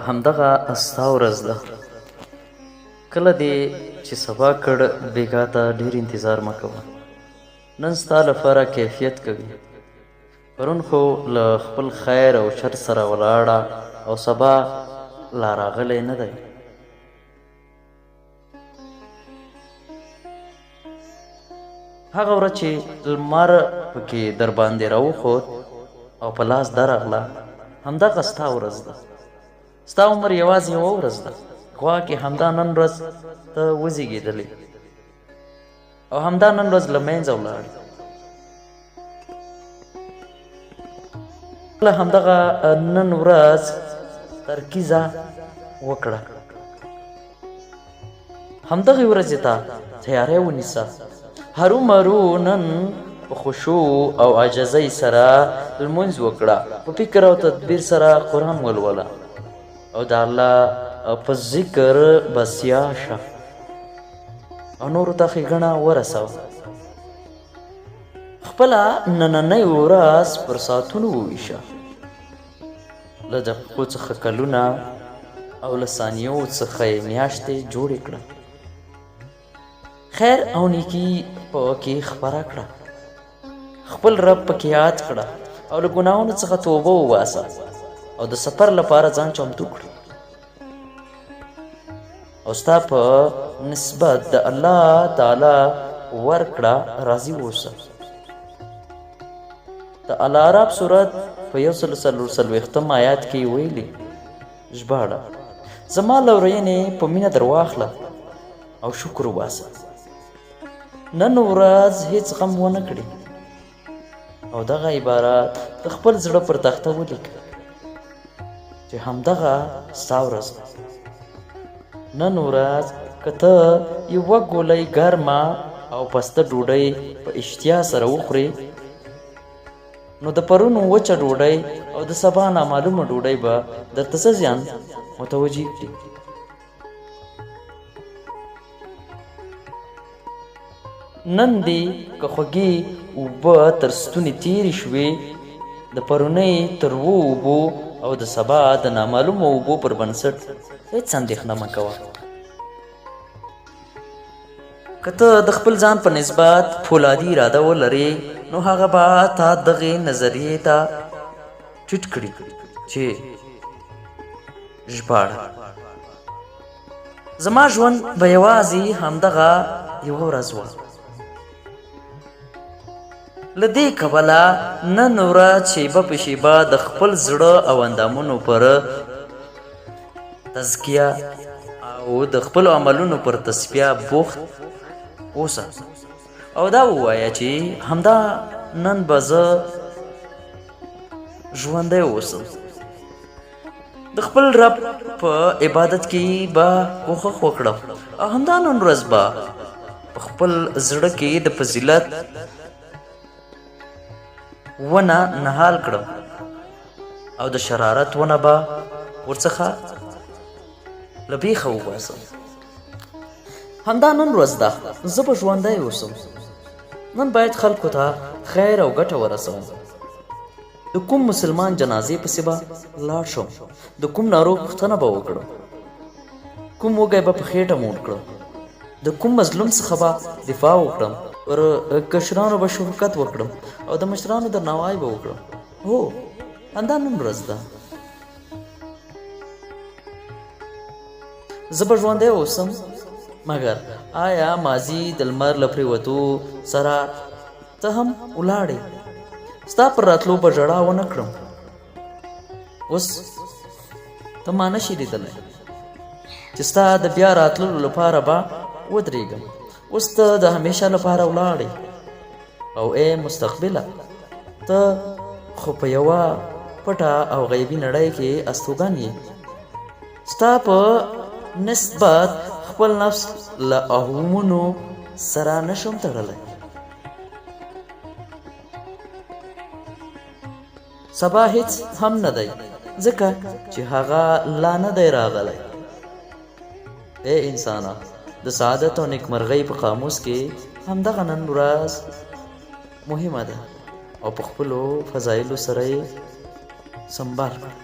همدغه ستا ورځ ده. کله دې چې سبا کړ بېګا ته ډېر انتظار مه کوه. نن ستا لپاره کیفیت کوي. پرون خو له خپل خیر او شر سره ولاړه او سبا لا راغلی نه دی. هغه ورځ چې لمر پکې درباندې راوخوت او په لاس درغله، همدغه ستا ورځ ده. ستا عمر یوازې یوه ورځ ده، ګواکې همدا نن ورځ ته وزیږېدلې او همدا نن ورځ له منځه ولاړې. له همدغه نن ورځ ترکیزه وکړه، همدغې ورځې ته تیاری ونیسه. هرومرو نن په خشوع او عاجزۍ سره لمونځ وکړه، په فکر او تدبیر سره قرآن ولوله او د الله په ذکر بسیا شه او نورو ته ښېګڼه ورسوه. خپله نننۍ ورځ پر ساعتونو وویشه، له دقیقو څخه کلونه او له ثانیو څخه یې میاشتې جوړې کړه. خیر او نیکي په کې خپره کړه، خپل رب پکې یاد کړه او له ګناهونو څخه توبه وباسه او د سفر لپاره ځان چمتو کړه. او ستا په نسبت د الله تعالی ورکړه راضي اوسه. د الاعراف سورت په 144 آیات کې ویلي، ژباړه: زما لورینې په مینه درواخله او شکر وباسه. نن ورځ هیڅ غم ونه کړي او دغه عبارت د خپل زړه پر تخته ولیکه چې همدغه ستا ورځ ده. نن ورځ که ته یوه ګولۍ ګرمه او پسته ډوډۍ په اشتیا سره وخورې، نو د پرون وچه ډوډۍ او د سبا نامعلومه ډوډۍ به درته څه زیان متوجه کړي. نن دې که خوږې اوبه تر ستوني تېرې شوې، د پرونۍ تروو اوبو او د سبا د نامعلومو اوبو پر بنسټ هېڅ اندېښنه مه کوه. که ته د خپل ځان په نسبت فولادي اراده ولرې، نو هغه به تا دغې نظریې ته ټیټ کړي چې ژباړه: زما ژوند به یوازې همدغه یوه ورځ وه. له دې کبله نن ورځ شیبه په شیبه د خپل زړه او اندامونو پر تزکیه او د خپلو عملونو پر تصفیه بوخت اوسه او دا ووایه چې همدا نن به زه ژوندی اوسم، د خپل رب په عبادت کې به کوښښ وکړم او همدا نن ورځ به په خپل زړه کې د فضیلت ونه نهال کړم او د شرارت ونه به ورڅخه له بیخه وباسم. همدا نن ورځ ده، زه به ژوندی اوسم. نن باید خلکو ته خیر او ګټه ورسوم. د کوم مسلمان جنازې پسې به لاړ شم، د کوم ناروغ پوښتنه به وکړم، کوم وږی به په خېټه موړ کړم، د کوم مظلوم څخه به دفاع وکړم، پر کشرانو به شفقت وکړم او د مشرانو درناوی به وکړم. هو، همدا نن ورځ ده، زه به ژوندی اوسم. مګر آیا ماضي د لمر له پرېوتو سره ته هم ولاړې؟ ستا پر راتلو به ژړا ونه کړم. اوس ته ما نه شې لیدلی چې ستا د بیا راتللو لپاره به ودرېږم. اوس ته د همیشه لپاره ولاړې او ای مستقبله، ته خو په یوه پټه او غیبي نړۍ کې استوګن یې. ستا په نسبت خپل نفس له اوهمونو سره نشم تړلی. سبا هیڅ هم نه دی، ځکه چې هغه لا نه دی راغلی. ای انسانه، د سعادت او نیکمرغۍ په قاموس کې همدغه نن ورځ مهمه ده او په خپلو فضایلو سره یې سمبال کړه.